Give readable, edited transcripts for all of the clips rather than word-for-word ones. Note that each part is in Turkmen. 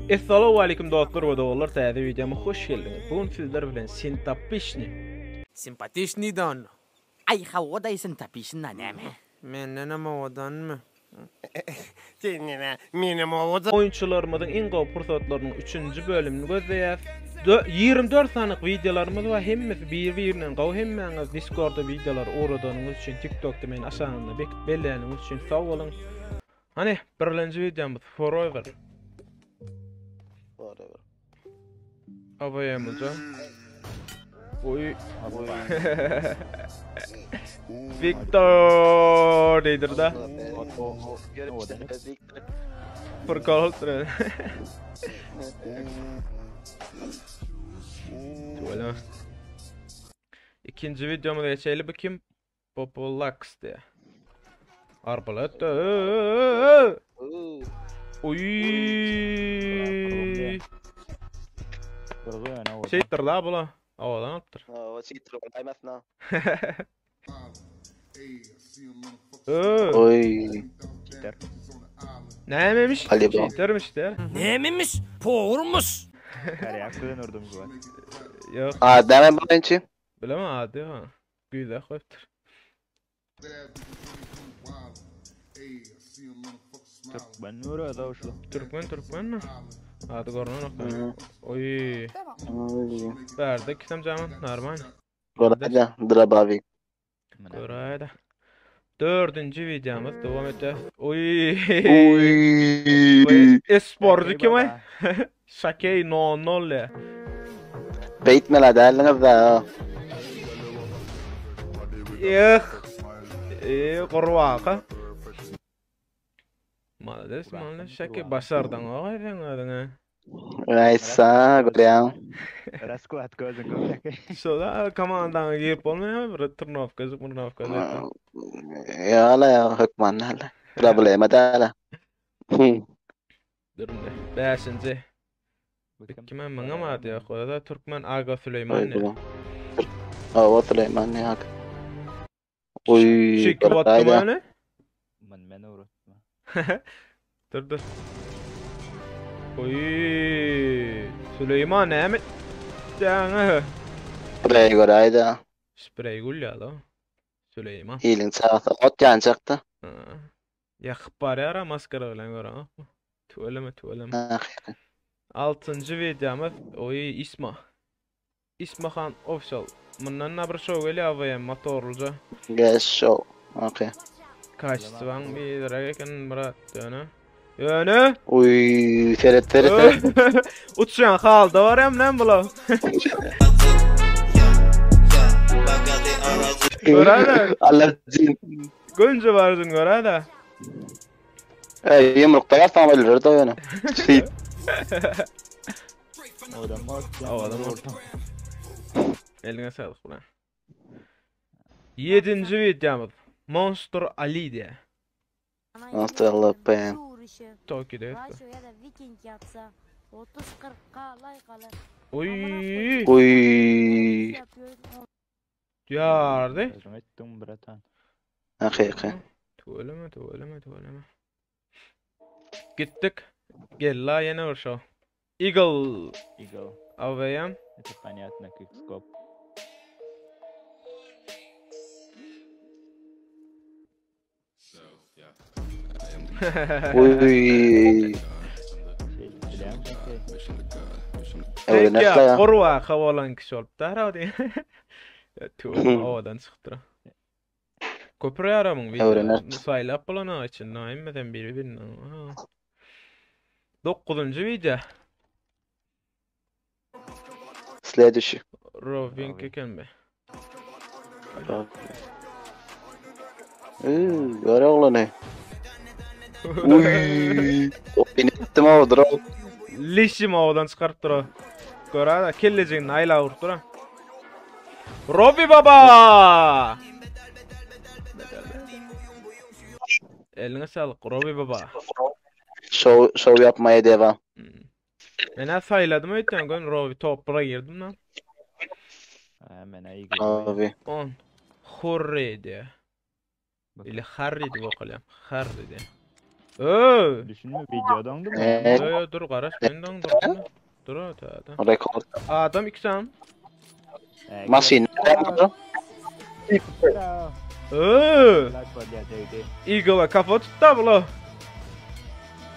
Essalawwaleýkim dostlar we doganlar täze wideoma hoş geldiňiz. Bu gün sizler bilen Sintapişni. Simpatişniý don. Aý hawa daýy sintapişnda näme? Mendenem owadanmy? Sen näme menem owadan. Oýunçylarymyzyň iň gowy pursatlarynyň üçünji bölümini gözleýäs. 24 sanyk wideolarymyz bar hemmesi bir birinden gowy hemmäňiz diskorda wideolary ugradanyňyz üçin tiktokda meni aşagynda bekit belläniňiz üçin sag boluň. Hany birlenji wideomyz forever. Forever. AVM'ca. Oy. Victor diýdir-de. Furkan olupdyr. Tüweleme. İkinji videomuza geçeýli. Bu kim? Popolax diýe. Arbalet. Oy. Cheater la bula. Owadan alypdyr. O cheater bolaýmasyn. Oy. Oy. Nämemiş? Cheatermiş der. Nämemiş? Pogurmuş. Karyak bilen urdum güwe. Ýok. A, näme bu ençi? Bilemem ady ha. Güýzä goýupdyr. Türkmen görä da şu. Türkmen türkmen mi? Ady görünenok. Oy. Bärde ikisem jaman normal. Göräýdä, Drabavi. Göräýdä. Dördünji wideomyz dowam etýär. Oy. Oy. Esporcu kim ay? Şakey no nol ya. Beýtmeli däldiňiz da. Eh. Eee gurbaka. Malades malades Şakey başardyň oý sen özüňe. Aýsa görýäň. Raskuat gözüň görýär. Şoda komandaňa girip bolmaýar bir turnowka murnowka. Ýa-la ýa hökman däl. Problema däl. Durun Bäşinji. Kime muňa mı ady ýok? O da Türkmen Aga Süleýman. ya. Awa Süleýman ya. Oy. Çekip atdym öyle. Men men uğratma. Dur dur. Oy. Süleýman näme? Däňe. Sprey göräýdä. Sprey gül ýa da. Süleýman. Hiliň çagasy ot ýanjakdy. Ýakyp barýar maskara bilen gören. Tüweleme tüweleme. Altynjy wideomyz oý Isma. Ismahan official. Mundan da bir show gelýär AVM motorlyja. Yes show. Okay. Kaçtı bir lira eken brat ýöne. Ýöne. Uy, seret seret seret. Uçýan halda bar hem näme bula. Göräde. Allah jin. Gönje barjyn göräde. Ey, yumrukda ýarsam öldürer da ýöne. Şeýt. Owadan bor. Owadan bor. Eliňe saglyk bilen. Ýedinji wideomyz Monster Ali diýe. Monster Ali PM. Tokyo'da Raşo ya da Viking yapsa 30-40K like alır. Oy. Oy. Ýardy. Özüň etdiň bratan. Hakyky. Tüweleme, tüweleme, tüweleme. Gitdik. Gel la ýene bir şo. Eagle. Eagle. AVM. Это понятно, как скоп. Uy. Öwrenerler ya. Gurwa bolan kişi bolup da herhalde. Tüweleme owadan çykypdyr. Köpür ýaramyň video. Öwrener. Saýlap bolana içinde hemmeden biri birinden. 9-njy video. Следующий. Robin eken be. Üü, gör oglany. Uy. Beni etdim o drop. Lişim owadan çykaryp dur. Göräde kellejigini aýla urup dur. Robby baba! Eline sağlık Robby baba. Şov, şov yapmaya devam. Men ha saýladym öýtän gün Robby topra girdim lan. Hemen Eagle. Abi. 10. Hurri diýe. Ili Harry diýip okalyam. Harry diýe. Öö. Düşünme video doňdumy? Eee. Yo yo dur garaş men doňdurdum. Dur öte. Rekord. Adam iki san. Maşyn. Öö. Lak bolýar degdi. Eagle'a kafa tutdy bula.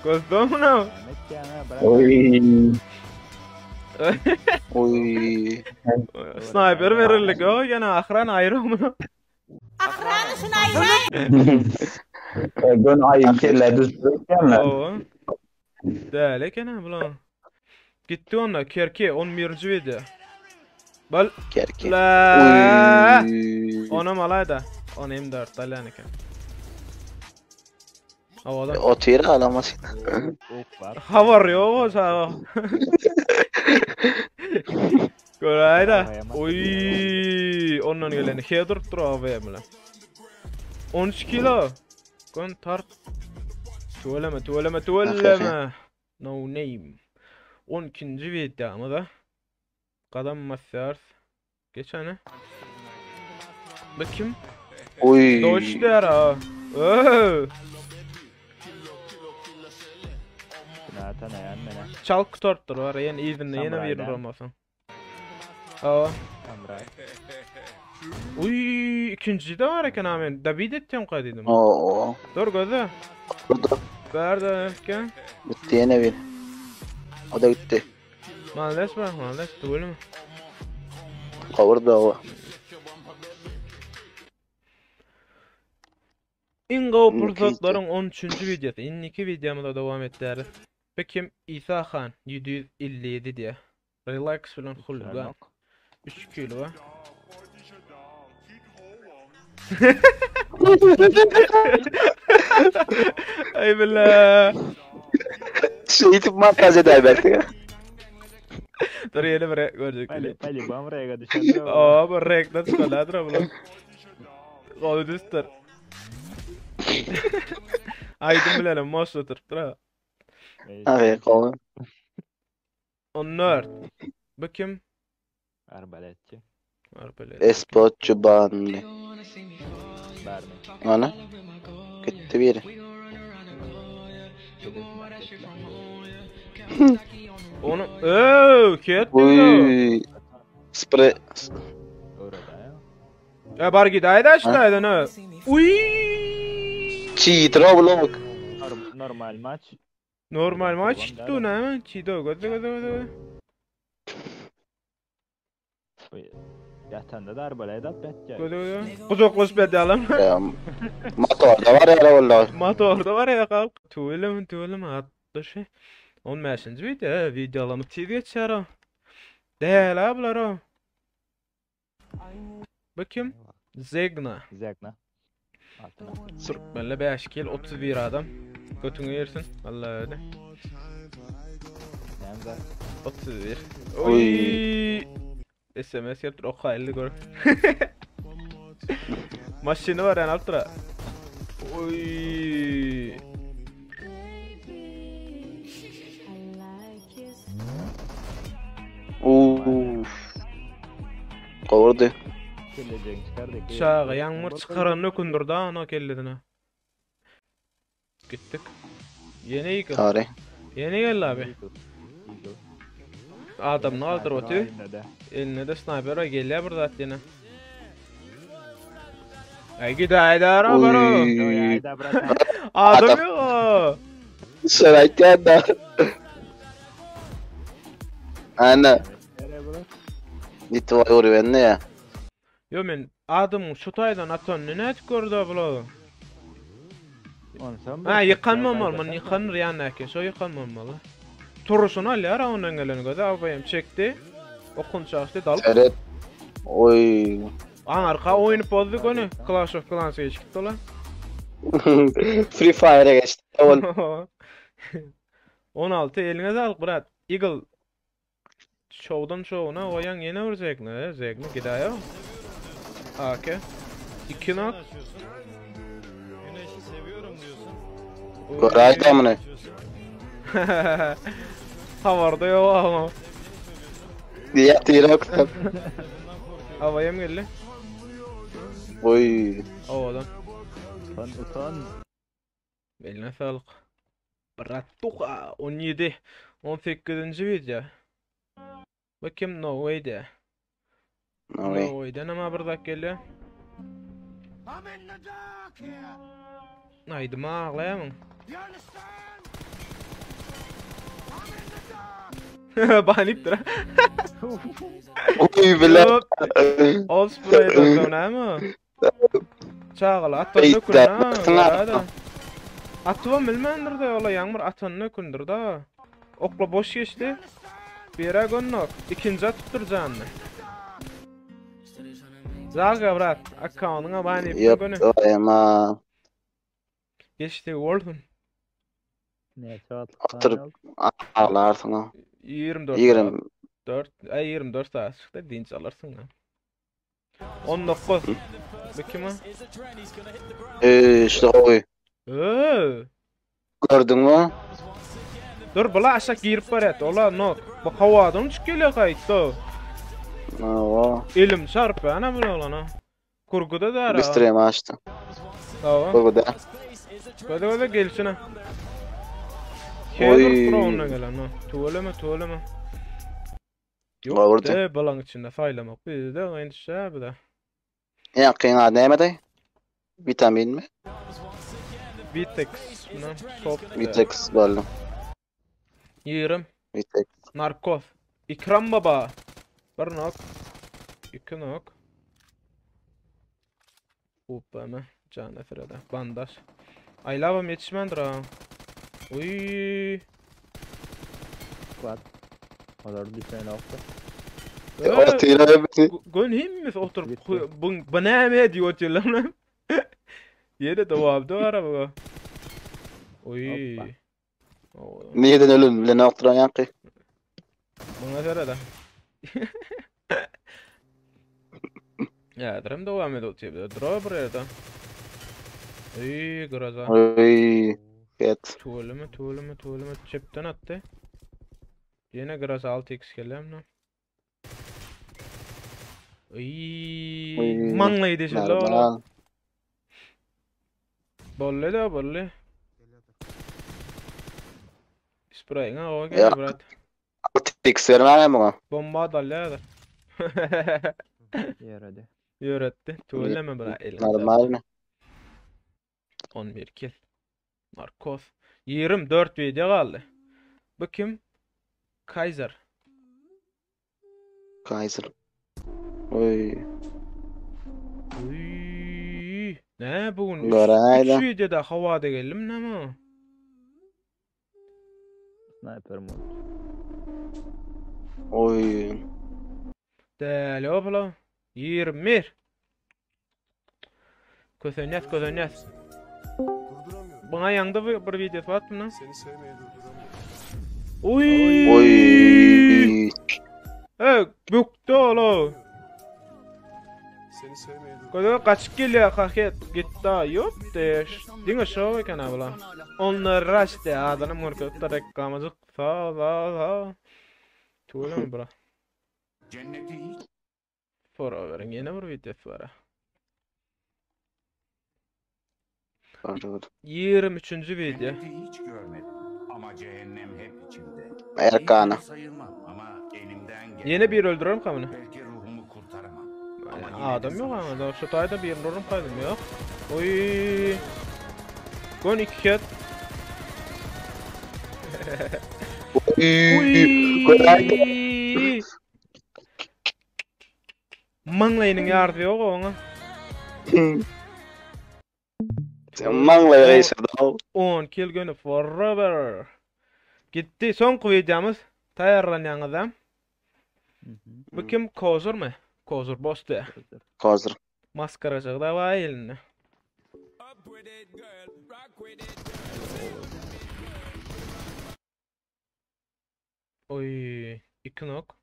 Gözden bunu. Mehmet ýaňa bırak. Oy. Oy. Sniper verirlik o gene ahran aýry bunu. Ahrany şunu aýraý. Gön aýym kelle düzüp Oo. Däl eken ha bula. Gitti onda Kerki 11. video. Bal. Kerki. La. Oy. Onam alayda. On M4 dalyan eken. Havadan. Otyr hala maşyn. Ok bar. Habar yok o sağ. Görayda. Oy, ondan geleni he durup dur abi bilen. 13 kilo. Gön tart. Tüveleme, tüveleme, tüveleme. No name. 12. videomuz da. Kadam basýarys. Geç hany. Bu kim? Oy. Doç diýär ha. Öö. Günah tanaýan mene. Çalk tutartdyr var. Ýene yzynda ýene Samuray birini da. vurmasyn. Hawa. Samuray. Uy, ikinci de var eken ha men. David etdim ka dedim. Oo. Dur göze. Durdu. Bärde eken. Gitti ýene bir. O da gitti. Maldes bar, maldes tüweleme. Kavurdu o. Iň gowy Indiki pursatlaryň 13-nji videosy. Indiki videomyzda dowam etdäris. Bu kim? Isa Han 757 diýe. Relax bilen hulga. 3 kilo. Ay billah. Şeýdip montaj eder belki. Dur ýene bir görecek. Pali pali bamraya düşende. Aa, bu renkler çıkarlar bular. Gowy düsdür. Aýdym bilelim moş oturyp dur ha. Abi gowy. 14. Bu kim? Arbaletçi. Arbalet. Espot Cubanly. Barmy. Ana. Gitti biri. Onu Öö, ket. Oy. Spray. Orada ya. E bar gidäýdi aşdaýdan ö. Uy! Çiğdir o blok. Norm- Normal maç. Normal maç tuttu näme? Çido göze göze göze. Yatanda da arbalet at betýär. Göze göze. Kucaklaşyp edýärler. Ya, Motor da var ya vallahi. Motorda var ya kalk. Tüweleme tüweleme atdy şey. 15. video, videolamy tiz geçýär o. Däl ha bular o. Bu kim? Zegna. Zekna. Altına. Türkmenle 5 kill 31 adam. Götüňe yersin. Allah öyle. Nämze? 31. Oy. Oy. SMS yaptır o hayırlı gör. Maşını var yani altıra. Oy. Uf. Kavurdu. Kelleceğini çıkardık. Çağa yağmur çıkaran ökündür da ana kelledine. Gittik. Yeni yıkıl. Tarih. Yeni geldi abi. Eagle. Eagle. Adam ne aldır o tüy? Elinde de. Eline de sniper var geliyor burada at yine. Ay gidi haydi ara baro. Oy. Oy, hayda bratan. Adam Adam. yok. Sıra da. Ana. Nereye bırak? Gitti var yoru bende ya. Yo men adamın şu taydan atan ne et gördü abla. Onu sen Ha bırak. yıkanmamalı man yıkanır yani erken. Şo yıkanmamalı. Turuşunu al ya ondan geleni göze abayım çekti. Okun çaktı dalıp. Evet. Oy. An arka oyunu bozduk onu. Clash of Clans'a geçti lan. Free Fire'e geçti. Ol. 16 eline sağlık brat. Eagle Şovdan şovuna oyan yine vur zevkine. Zevkine gidiyor. AK. 2 knock. Güneşi seviyorum diyorsun. Koray da mı? Havarda yok ama. Yatıyor yoksa. Havaya mı geldi? Oy. Havadan. Utan utan. Eline sağlık. Bratuha 17 18-nji wideo. Bu kim No way de. No way. No way'den ama bir zat gelýär. Aýdyma aglaýamyň? Banipdir. Oy bile. Ol spraydan näme? Çagalar atanyny Beýik ökün ha. däl. Görä-de. Atybam bilmändir de ola ýaňmur atanyny ökündür da. Okla boş geçdi. Bire gönnok. Ikinji atypdyr janyny. Zaga brat, akkauntyňa ban ipdir Ýok, göni. ama Geçdi bolsun. Näçe wagtlyk Oturyp. ban oldu? Ağlarsın o. 24 saat. 20 4, ay 24 saat çykdy dinç alyrsyn. ha. 19. Bu kim o? İşte oy. Öö. Gördün mü? Dur bula aşak girip barýar. Ola nok. Bu hawadan uçup gelýär gaýtdy. Aa, Elim çarpy ana bu oglana. Kurguda da ara. Bir açtı. Tamam. Bu da. Göze göze gelişine. Oy. Oy. Ondan gelen o. Tüweleme tüweleme. Yok Vurdu. de balan içinde saýlamak bir de aynı şey bu da. Ya kıyın näme de? Vitamin mi? Vitex, ne? Top. Vitex boldy. 20. Vitex. Narkoz. İkram baba. Bir nok. İki nok. Hoppa mı? Can efrede. Bandaj. Aylavam yetişmendir ha. Uy. Squad. Olar düşen okdy. Ortayla hepsi. Gön hemmiz oturup Bitti. bu bu näme ediyor otyrlar Ýene dowamda bar bu. Oy. Hoppa. Oo, Neden ölüm bilen okturan yankı. Muňa serede. Ya, drem dowam edip otyr. Dro bir ýerde. Oy, graza. Oy. Evet. Tüweleme, tüweleme, tüweleme çepden atdy. Ýene graza 6x gelýär Oy, Oy, maňlaý deşildi ola. Normal. Bolly da bolly. Spray'ına o Ya. geldi brat. 6x vermem buna. Bomba dalýar. Ýeredi. Ýöretdi. Tüweleme brat. elin Normal mi? 11 kill. Narkoz. 24 video galdy. Bu kim? Kaiser. Kaiser. Oy. Uy. Ne bugün? Görayda. 3 videoda havada geldim näme? Sniper mod. Oy. Däli opla. 21. Kösenýäs, kösenýäs. Buna ýaňda bir, bir video batmy lan? Seni sevmeyi durduramıyorum. Uy. Oy. Hey, bükdü ola. Seni sevmeyi durduramıyorum. Göze kaçıp gelýär haket gitdi. Ýok deş. Diňe şow eken abla. Onlar raşdy adamım görkezip reklamacık. Sağ sağ sağ. Tüweleme bura. Forever'in ýene bir videosy bar. Doğru. 23. video. Cenneti hiç görmedim ama cehennem hep içimde. Erkana. İyi sayılmam ama elimden gelen. Ýene bir öldürelim kamını. Belki ruhumu kurtaramam. Ama yine de Adam yok savaşırım. ama da şu tayda bir öldürürüm kaydım yok. Oy. Gon iki ket. Oy. Görayda. Uy. Maňlaýynyň ýardy ýok oňa. Sen maňlaýa geçirdi. 10 kill göni forever. Gitti soňky videomuz. Taýýarlanýaňyz Bu kim Kozur mu? Kozur boss de. Kozur. Maskarajyk da bar elinde. Oy, 2 nok.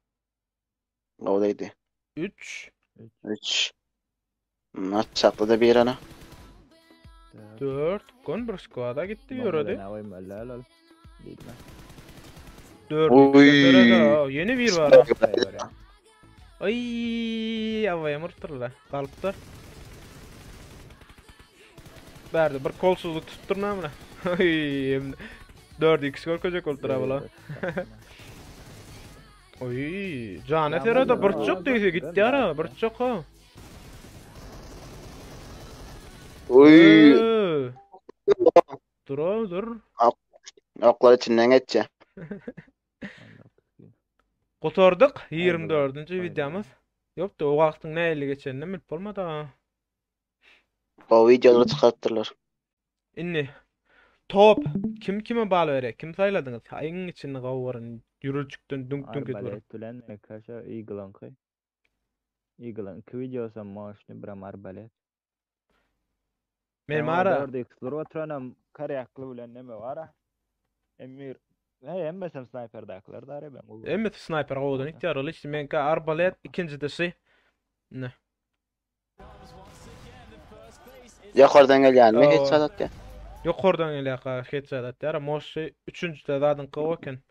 Oradaydı. 3 3. Maç çatladı bir ana. 4 Gon bir squad'a gitti yürüdü. Ne koyayım öyle öyle. Diýdim. 4 Oy. Yeni bir var. ha. Ay, avaya murtırlar. Galypdyr. Berdi bir kolsuzluk tutturma mı? Ay, hem- 4x görkezjek bolup durar bular. Oý, jana serede burçak diýse gitdi ara, burçak ha. Oý. Dur ol, dur. Oklar içinden geçýär. Gutardyk 24-nji wideomyz. Ýokdy, o wagtyň nähili geçenini bilip bolmady ha. O wideolary çykarypdyrlar. Indi top kim kime bal berýär? Kim saýladyňyz? Iň içini gowuryn, ýürejikden düňk düňk edip. Arbalet bilen Kaşa Eagle'ınky. Eagle'ın iki videosam moşny biram arbalet. Men mara. 4x durup oturanam karýakly bilen neme bara. Emir. Hey, hemmesem snayperdakiler da ben gowy. Hemmesi snayper gowudan itýär ol işte meňki arbalet ikinjidesi. Ne? Ýokardan gelýänmi hiç zat atýar. Ýokardan gelýär hiç zat atýar. Moşy üçünjide zadyň gowy eken.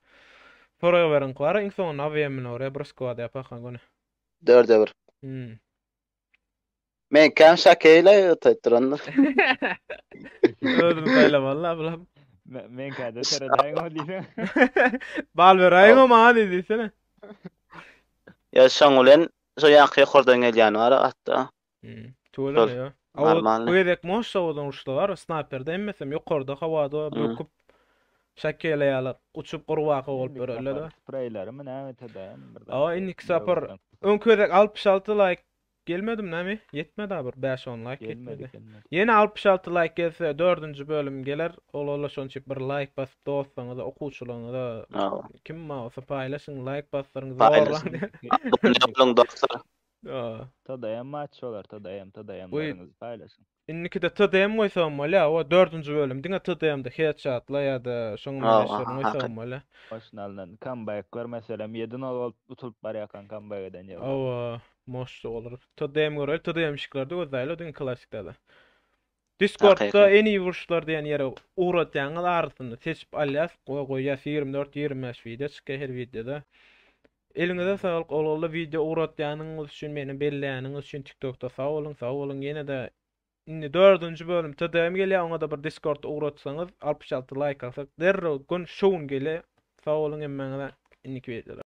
Forever'in bar iň soňunda AVM bilen oraya bir squad ýapakan göni. Dörde bir. Hmm. Men käm şakeýle ötüp durandyr. Özüm saýlamaly la bulam. Men käde seredäýiň o diýseň. Bal beräýiň o maňa diýsene. Ýa şoň bilen şo ýaňky ýokardan gelýän bar atda. Hmm. Tüweleme ýa. Normalny. Bu gezek moş owadan uruşlar bar. Snayperde hemmesem ýokarda howada böküp şakele ýaly uçup gurbaka bolup ýörerler. Spreyleri mi näme TDM bir. Awa indiki sapar öňki gezek 66 like Gelmedim näme? Ýetmedi a bir 5-10 like ýetmedi. Ýene 66 like gelse 4-nji bölüm geler. Ol ola şoň üçin bir like basyp dostlaryňyza, okuwçylaryňyza kim bolsa paýlaşyň, like basdyryň, zorlaň. Abone boluň dostlar. TDM maç bolar, TDM, TDM-leriňizi paýlaşyň. Indikide TDM goýsam bolýar, o 4-nji bölüm diňe TDM-de headshotla ýa-da şoňa meňzeşlerini goýsam bolýar. Başyna alnan comebackler meselem 7-0 bolup utulyp barýarkaň comeback eden ýyllar. Hawa, moşly bolar. TDM göreli, TDM işiklerde gözläýeli diňe klassikde. Discordda en iyi vuruşlar diýen ýere ugratýaňyz arasyny seçip alýas, goýýas 24-25 wideo çykýar her wideoda. Eliňize saglyk oglanlar wideo ugratýanyňyz üçin meni belleýäniňiz üçin tiktokda sag boluň sag boluň ýene-de indi dördünji bölüm TDM gelýär oňada bir discordda ugratsaňyz 66 laýk alsak derrew gün şu gün gelýär sag boluň hemmäňize indiki wideoda.